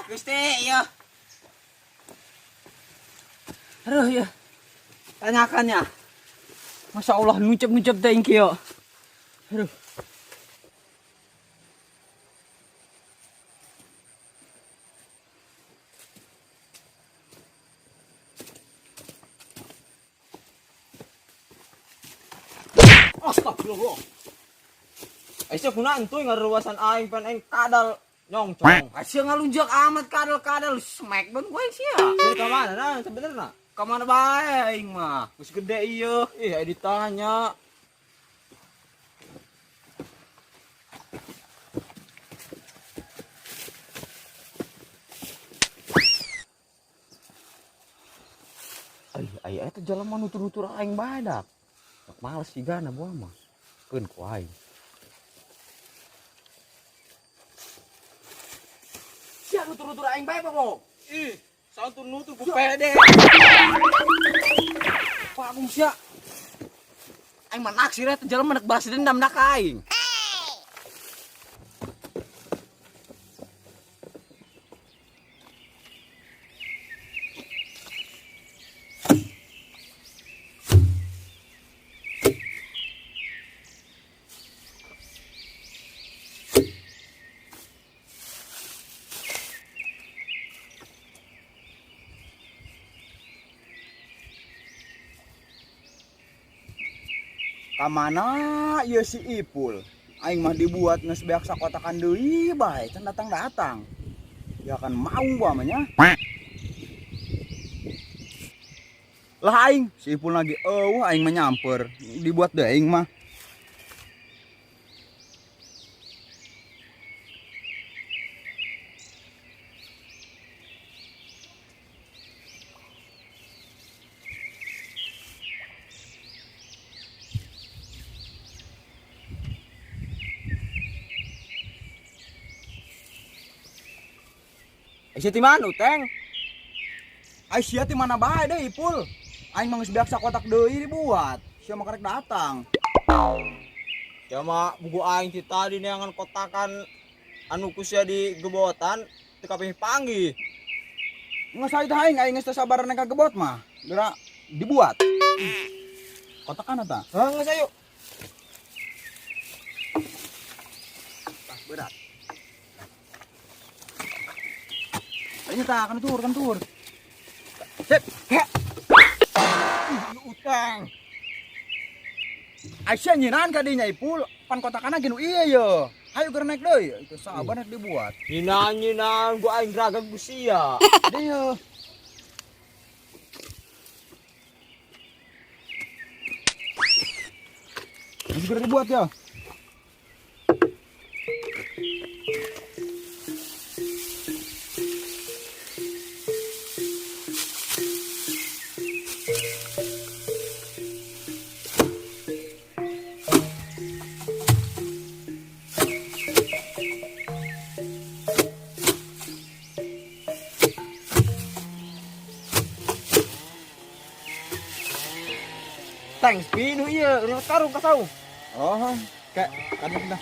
Gusti, ya. Aduh ya. Tanyakan ya. Masya Allah, ngucap-ngucap thank you. Aduh. Astagfirullah. Aisyah kuna entuy ngaruasan aing pan aing kadal nyongcong. Aisyah ngalunjak amat kadal-kadal smack ban gue sih ya. Jadi ka mana nah sebenarnya? Ka mana bae aing mah. Geus gede ieu. Ih, aya ditanya. Ai, ai eta jalan mah nutur-nutur aing bae dak. Males sigana buah mah. Keun ku aing. Sia nutur-nutur aing bae, Pak. Ih, salah nutur ku pede. Pak Agung sia. Aing mah naksir eta jelema nek balas dendam dak ka aing. Kamana ieu si Ipul? Aing mah dibuat geus beak sakotakan deui bae, can datang-datang. Ya kan mau gua mah nya. Lah aing, si Ipul lagi eueuh aing mah nyamper, dibuat deui aing mah. Aisyah di mana, Teng? Aisyah di mana bae deui, Ipul? Aing mah geus beak sakotak deui dibuat. Sia mah karek datang. Ya mah buku aing ti tadi neangan kotakan anu ku sia di gebotan teu kapih panggih. Geus sae teh aing, aing geus teu sabar nek ka gebot mah. Geura dibuat. Kotakan eta? Hah, geus ayo. Ah, berat. Ini tak kan tur, kan tur. Sip. He. Utang. Aisyah nyinan ka dinya Ipul, pan kotakana ge nu ieu ye. Hayu keur naik deui, itu sabar nek dibuat. Nyinan nyinan gua aing raga ku sia. Deui. Ini segera dibuat ya. Thanks, pinu iya, lewat karung ka saung. Oh, kayak kan dah.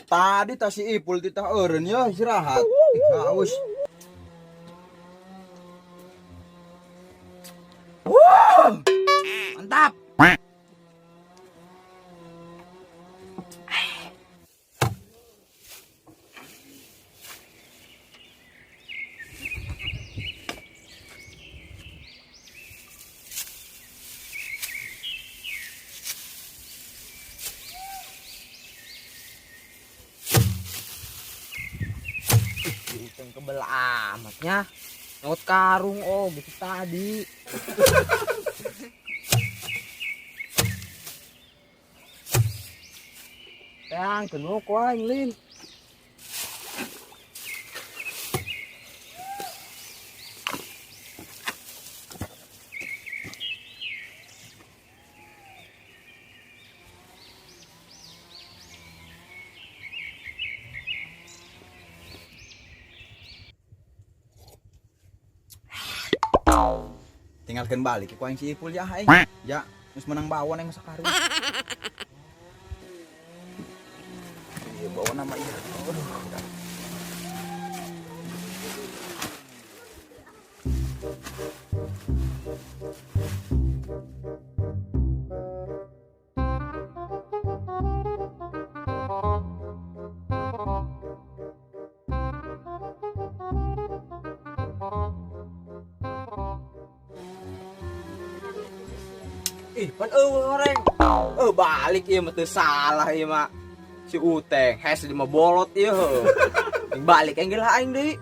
Tadi tas si Ipul titah eureun ya istirahat. Ih, haus. Wuh! Mantap. Utang kebel amatnya. Nyot karung oh gitu tadi. Tang kena ku aing lin. Tinggalkeun balik ku aing si Ipul ya aing. Ya, geus menang bawon aing sakarung. Iya, bawa nama iya. Aduh. Ih, pan eueuh oreng. Eh, balik ieu mah teu salah ieu mah. Si Uteng hes di mah bolot ieu heuh. Balik aing geus aing deui.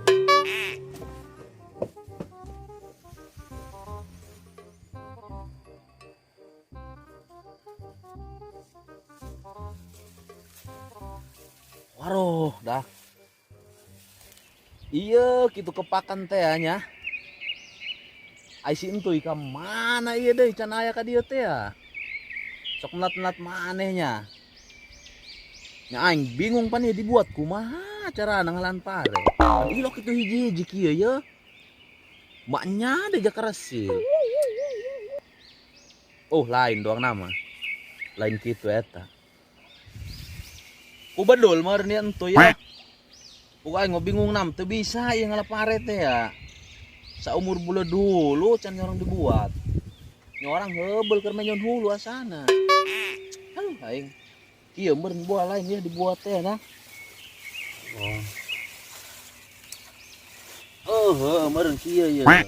Waduh, dah. Iya, gitu kepakan teh nya. Ai si entuy ka mana ieu deui can aya ka dieu teh ya. Sok melat-melat manehnya. Nya aing bingung pan ieu dibuat kumaha cara ngalan pare. Pan ilok itu hiji-hiji kieu ye. Maknya deh jaka resil. Oh, lain doang nama. Lain kitu eta. Ku bedul meureun ieu entuy ya. Ku aing bingung nam teu bisa ieu ngalap pare teh ya. Saumur bule dulu can nyorang dibuat. Nyorang heubel keur menyon hulu asana. Aduh aing. Ieu meureun buah lain ya dibuat teh nah. Oh. Oh, heuh meureun kieu ye. Ah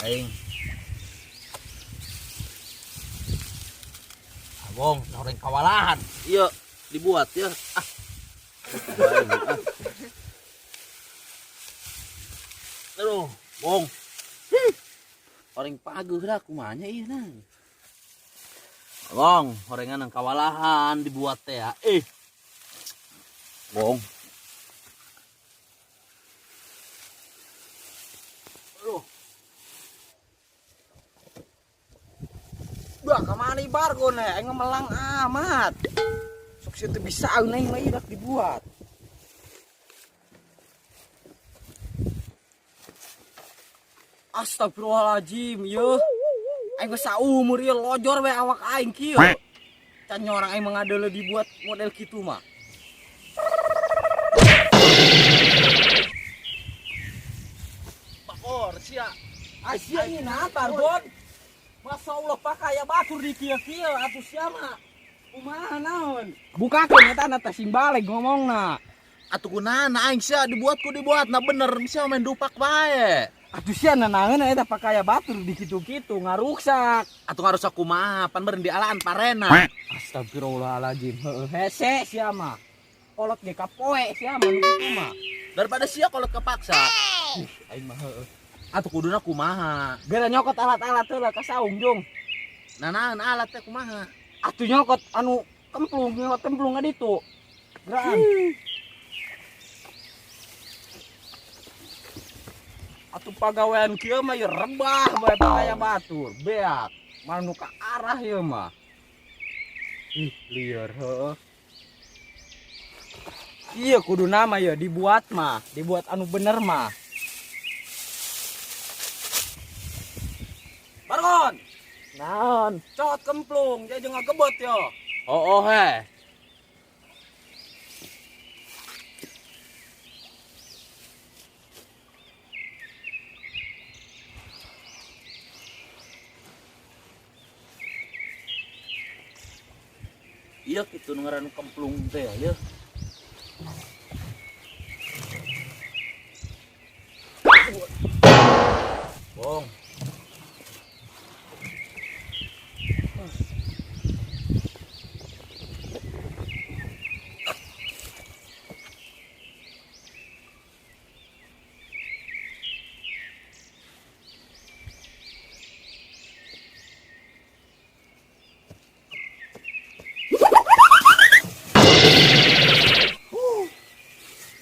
aing. Abong noreng kawalahan. Ieu dibuat ya. Ah. Aing, ah. Aduh, bong. Hih. Orang paguh lah kumanya iya nang. Bong, horengan nang kawalahan dibuat teh ya. Bong. Aduh. Bah, kamana ibar gon aing melang amat. Sok sieu teu bisa aing mah ieu dibuat. Astagfirullahaladzim, yeuh. Aing geus saumur ieu lojor we awak aing kieu. Can nyorang aing mengadeuleu dibuat model kitu mah. Bakor sia. Asia ini nah Barbon. Masa Allah pakai ya batur di kieu-kieu atuh sia mah. Kumaha naon? Bukakeun eta na teh sing balik ngomongna. Atuh kunana aing sia dibuat ku dibuat nah bener sia main dupak bae. Atuh sia nanaeun eta pakaya batur di kitu-kitu ngaruksak. Atuh ngarusak kumaha pan beureun dialaan parena. Astagfirullahaladzim. Heueuh hese sia mah. Kolot ge kapoe sia mah nu kitu mah. Daripada sia kolot kepaksa. Aing mah heueuh. Atuh kuduna kumaha? Geura nyokot alat-alat heula ka saung jung. Nanaeun alat teh kumaha? Atuh nyokot anu kemplung, nyokot kemplung ka ditu. Geraan. Atuh pagawean kieu mah ieu rebah bae pakaya batur, beak. Malah nu ka arah ieu mah. Ih, lieur heueuh. Ieu kuduna mah ieu dibuat mah, dibuat anu bener mah. Bargon. Naon? Cot kemplung, dia jeung ngagebot yo. Oh, oh he. Iya kitu nu ngaran kemplung teh ya. Bong.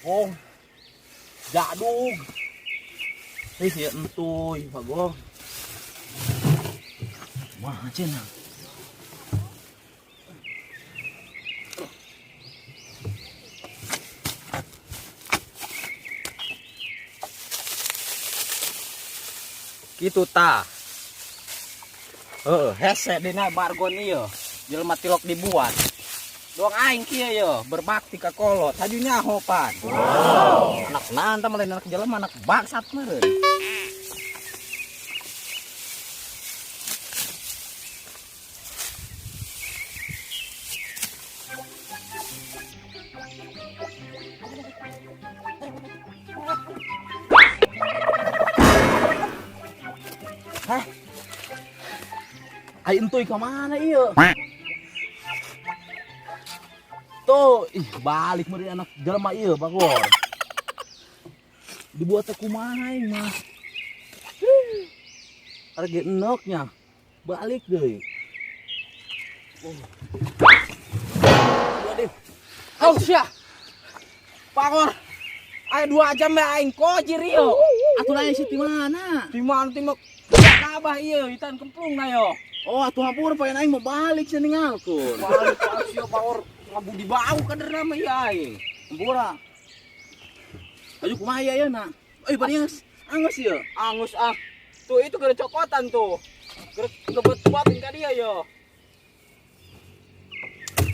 Bong. Jadug. Ih, ya entuy, Pak Gong. Wah, cenah. Kitu tah. Heeh, hese dina bargon ieu. Jelema tilok dibuat. Doang aing kieu ye, berbakti ka kolot, haju nyaho pan. Wow. Anak nanta mah lain anak jelema, anak bangsat meureun. Hah? Ai entuy ka mana ieu? Tuh, ih balik meureun anak jelema ieu bagor. Dibuat teh kumaha aing mah. Arek enoknya. Balik deui. Oh. Waduh. Hau sia. Pangor. Aya 2 jam ya aing kojir ieu. Atuh lain sih di mana? Di mana ti mah abah ieu hitan kemplung na yo. Oh, atuh hampura paen aing mau balik sia ninggalkeun. Balik sia pangor ngabudi bau kaderna mah ieu aing. Hampura. Ayo kumaha ieu ayeuna? Eh, bari geus anggeus ieu. Angus ah. Tuh itu gara cokotan tuh. Gara kebet-buatin ka dia yo.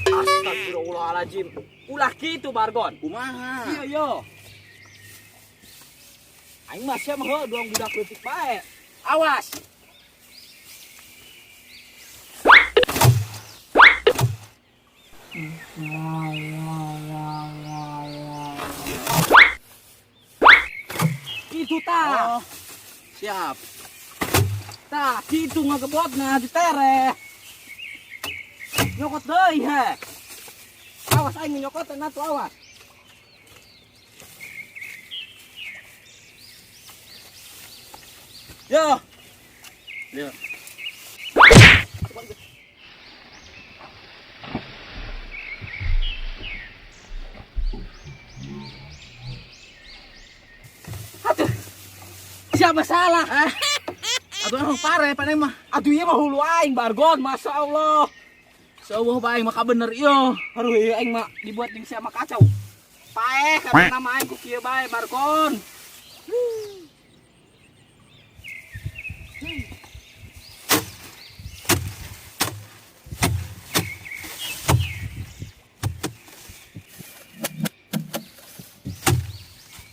Astagfirullahaladzim. Ulah kitu Bargon. Kumaha? Iya yo. Aing mah sia mah heuh doang budak leutik bae. Awas. Itu tah. Oh, siap. Tah, kitu ngagebotna ditere. Nyokot deui he. Awas aing nyokotan atuh awas. Yo. Yo. Aduh. Siapa salah? Aduh emang pare pane mah. Aduh ieu mah hulu aing Bargon, Masya Allah. Seueuh bae mah bener ieu. Aduh ieu aing mah dibuat jeung sia mah kacau. Paeh karena nama aing ku kieu bae Bargon.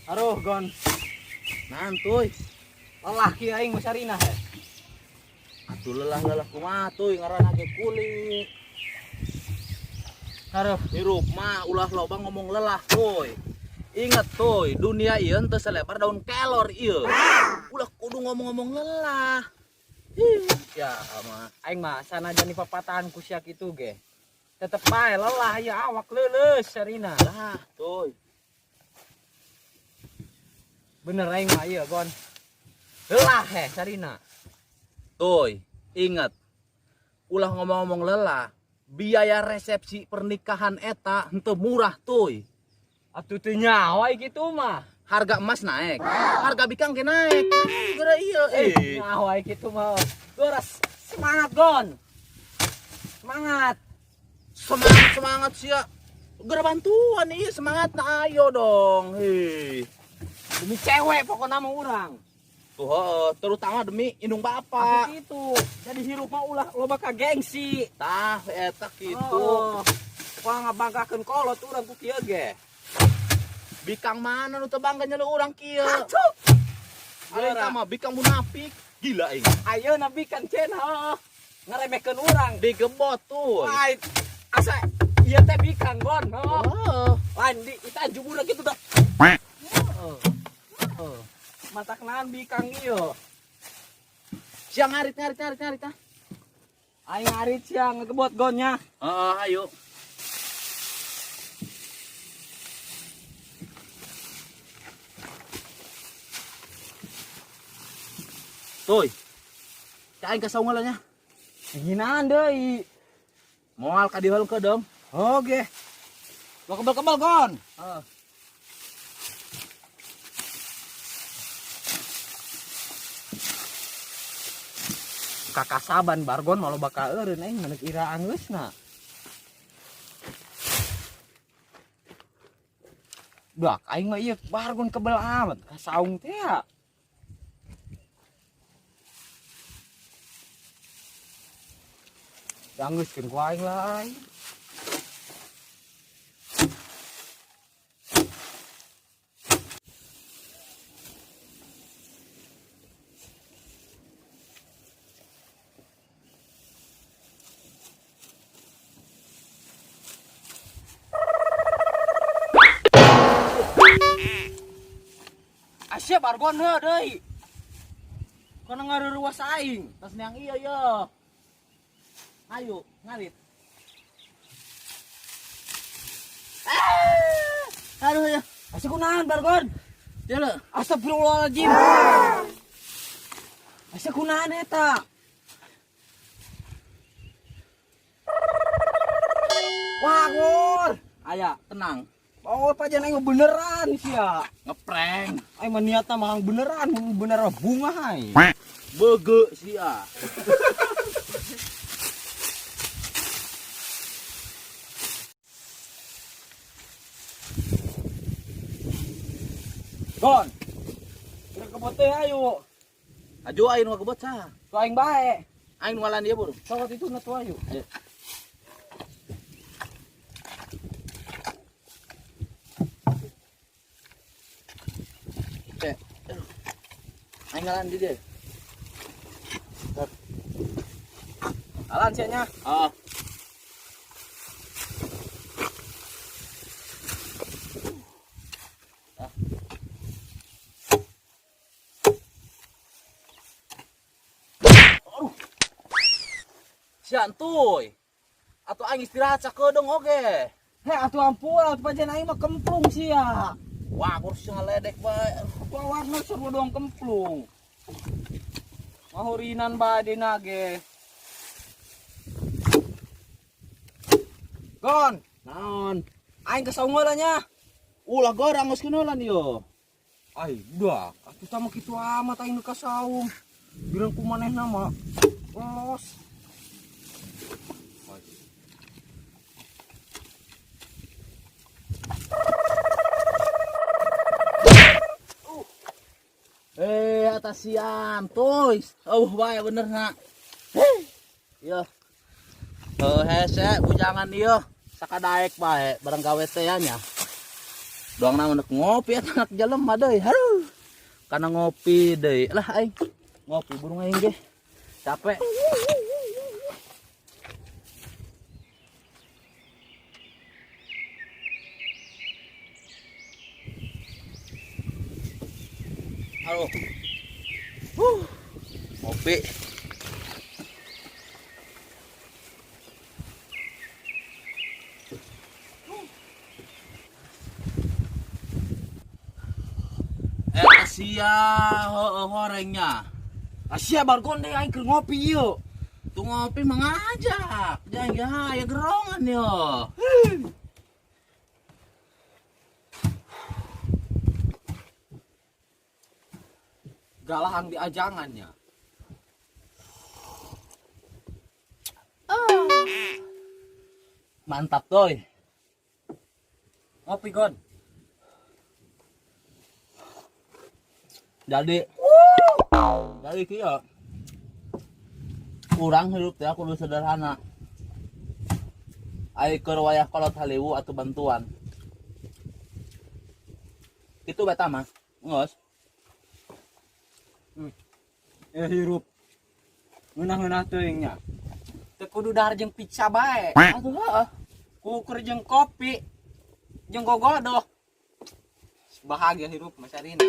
Aduh Gon. Nantuy. Lelah kieu aing mah sarina he. Atuh lelah-lelah kumaha tuy ngaranna ge kulit. Aduh, hirup mah ulah loba ngomong lelah tuy. Ingat tuy, dunia ieu teu selebar daun kelor ieu. Ulah kudu ngomong-ngomong lelah. Ih, ya mah aing mah sanajan dipapatahan ku sia kitu ge. Tetep bae lelah ya awak leuleus sarina. Lah, tuy. Bener aing mah ieu Gon. Lelah he sarina. Tuy, ingat. Ulah ngomong-ngomong lelah. Biaya resepsi pernikahan eta henteu murah tuy. Atuh teu nyawa kitu mah. Harga emas naik, harga bikang ge naik. Gara ieu eh. Nyawa kitu mah. Doras semangat Gon. Semangat. Semangat semangat sia. Gara bantuan ieu semangat na ayo dong. Hei. Demi cewek pokokna mah urang. Tuh heeh, terutama demi indung bapak. Atuh kitu. Jadi hirup mah ulah loba ka gengsi. Tah eta kitu. Oh, wah ngabanggakeun kolot urang ku kieu ge. Bikang mana nu teu bangga nyelu urang kieu? Atuh. Ari eta mah bikang munafik. Gila aing. Ayeuna bikang cenah heeh. Ngaremehkeun urang. Digebot tuh. Lain asa ieu teh bikang Gon heeh. Heeh. Lain di ita jubur kitu dah. Heeh. Heeh. Mata kenaan bikang ieu. Siang ngarit ngarit ngarit ngarit ah. Aing ngarit siang ngegebot gonnya. Heeh, ayo. Tuy. Cai ka saung nya. Hinaan deui. Moal ka diheul ke dong. Oke. Lo kebel-kebel Gon. Heeh. Kakasaban Bargon malah bakal eureun aing menek ira angeusna. Dak aing mah ieu Bargon kebel amat ka saung teh ya. Danggeuskeun ku aing lah aing. Asyap argon heuh deui. Kana ngaruruas aing. Tas neang ieu yo. Ayo, ngarit. Ah! Aduh ya. Asa kunaon Bargon? Jele. Astagfirullahaladzim. Asa kunaon eta? Wah, Gor. Aya, tenang. Oh, pajan aing beneran sia. Ngeprank. Aing mah niatna mah beneran, beneran bunga aing. Bege sia. Gon. Kira kebot teh ayo. Aju aing nu kebot sah. Ku aing bae. Aing nu ngalan dia buru. Sawat itu na tuh ayo. Ayo. Oke. Aing ngalan di dia. Alan sia nya. Ah. Siantuy. Atau aing istirahat sakedeung oge. Heh, atuh ampun, atuh pajan aing mah kemplung sia. Wah, kursi ngaledek bae. Ku warna seru doang kemplung. Mahurinan bae dina ge. Gon, Naon? aing ke saung heula nya. Ulah gorang geus kunolan yo. Ai, udah, atuh sama kitu amat aing nu ka saung. Bilang ku manehna mah los. Atas siam, toys. Oh, bae bener na. Yo. Hese bujangan ieu sakadaek bae bareng gawe teh nya. Doang na nek ngopi eta anak jelema deui. Haduh. Kana ngopi deui. Lah aing ngopi burung aing ge. Capek. Halo. Ngopi. Asia heueuh horengnya. Asia bargon deh aing keur ngopi ieu. Tuh ngopi mengajak. Jangan ya, ya gerongan yo. Galahang di ajangannya. Ah. Mantap toy. Ngopi Gon. Jadi, jadi kieu. Kurang hidup teh kudu sederhana. Ai keur wayah kolot haliwu atau bantuan. Itu beta mah. Ngos. Hirup. Ngeunah-ngeunah teuing nya. Teu kudu dahar jeung pizza bae. Atuh heeh. Kukur jeung kopi. Jeung gogodoh. Bahagia hirup Mas Arina.